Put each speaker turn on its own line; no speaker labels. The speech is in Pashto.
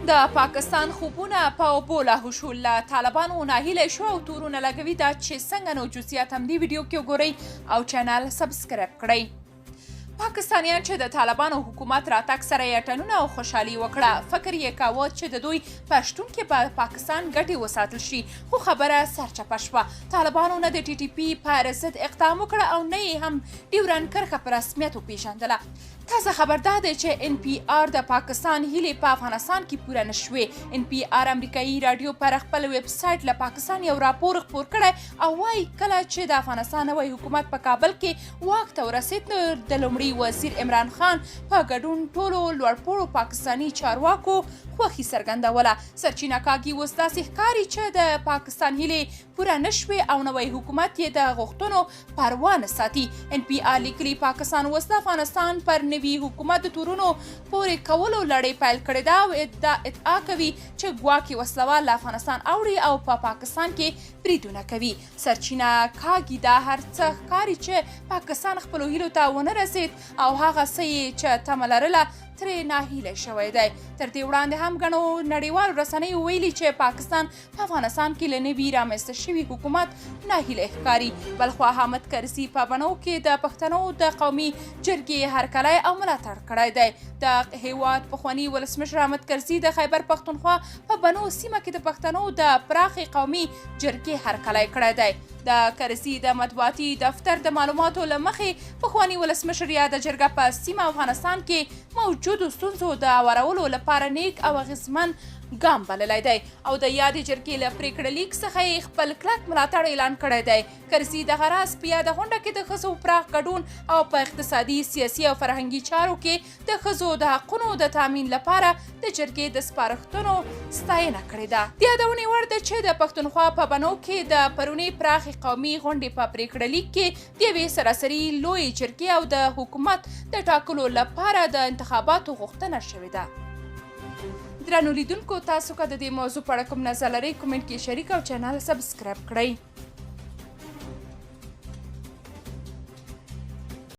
د پاکستان خوبونه په اوبو لاهو شو، له طالبانو ناهیلی شو او تورونه لګوي. دا چې څنګه، نو جزئیات هم دې ویډیو کې وګورئ او چینل سبسکرایب کړئ. پاکستانیان چې د طالبانو حکومت راتګ سره یې اتڼونه او خوشحالي وکړه، فکر یې کاوه چې د دوی په شتون کې به پاکستان ګټې وساتل شي، خو خبره سرچپه شوه. طالبانو نه د ټي ټي پي پر ضد اقدام وکړ او نه یې هم ډیورنډ کرښه په رسمیت وپیژندله. تازه خبر دا دی چې ان پي آر د پاکستان هیلې په افغانستان کې پوره نه شوې. ان پي آر امریکایي راډیو پر خپل ویب سایټ له پاکستان یو راپور خپور کړی او وایي، کله چې د افغانستان نوی حکومت په کابل کې واک ته ورسید، نو د لومړي وزیر عمران خان په ګډون ټولو لوړپوړو پاکستاني چارواکو خوښي څرګندوله. سرچینه کاږي، اوس داسې ښکاري چې د پاکستان هیلې پوره نه شوې او نوی حکومت یې د غوښتنو پروا نه ساتي. ان پي آر لیکلي، پاکستان اوس د افغانستان پر نوي حکومت د تورونو پورې کولو لړۍ پیل کړې ده او دا ادعا کوي چې ګواکې وسلوال له افغانستان اوړي او په پاکستان کې بریدونه کوي. سرچینه کاږي، دا هر څه ښکاري چې پاکستان خپلو هیلو ته ونه رسید او هغه څه یې چې تمه لرله ترې ناهیلی شوی دی. تر دې وړاندې هم ګڼو نړیوالو رسنیو ویلي چې پاکستان په افغانستان کې له نوي رامنځته شوي حکومت ناهیلی ښکاري. بلخوا حامد کرزي په بنو کې د پښتنو د قومي جرګې هرکلی او ملاتړ کړی دی. د هیواد پخواني ولسمشر حامد کرزي د خیبر پښتونخوا په بنو سیمه کې د پښتنو د پراخې قومي جرګې هرکلی کړی دی. د کرزي د مطبوعاتي دفتر د معلوماتو له مخې، پخواني ولسمشر یاده جرګه په سیمه افغانستان کې موجودو ستونزو د اوارولو لپاره نیک او اغیزمن ګام بللی دی او د یادې جرګې له پریکړه لیک څخه یې خپل کلک ملاتړ اعلان کړی دی. کرزي دغه راز په یاده غونډه کې د ښځو پراخ ګډون او په اقتصادي، سیاسي او فرهنګي چارو کې د ښځو د حقونو د تامین لپاره د جرګې د سپارښتنو ستاینه کړې ده. د یادونې وړ ده چې د پښتونخوا په بنو کې د پرونۍ پراخې قومي غونډې په پریکړه لیک کې د یوې سراسري لویې جرګې او د حکومت د ټاکلو لپاره د انتخاباتو غوښتنه شوې ده. درنو لیدونکو، تاسو که د دې موضوع په اړه کوم نظر لرئ، کومنټ کې شریک او چینل سبسکرایب کړئ.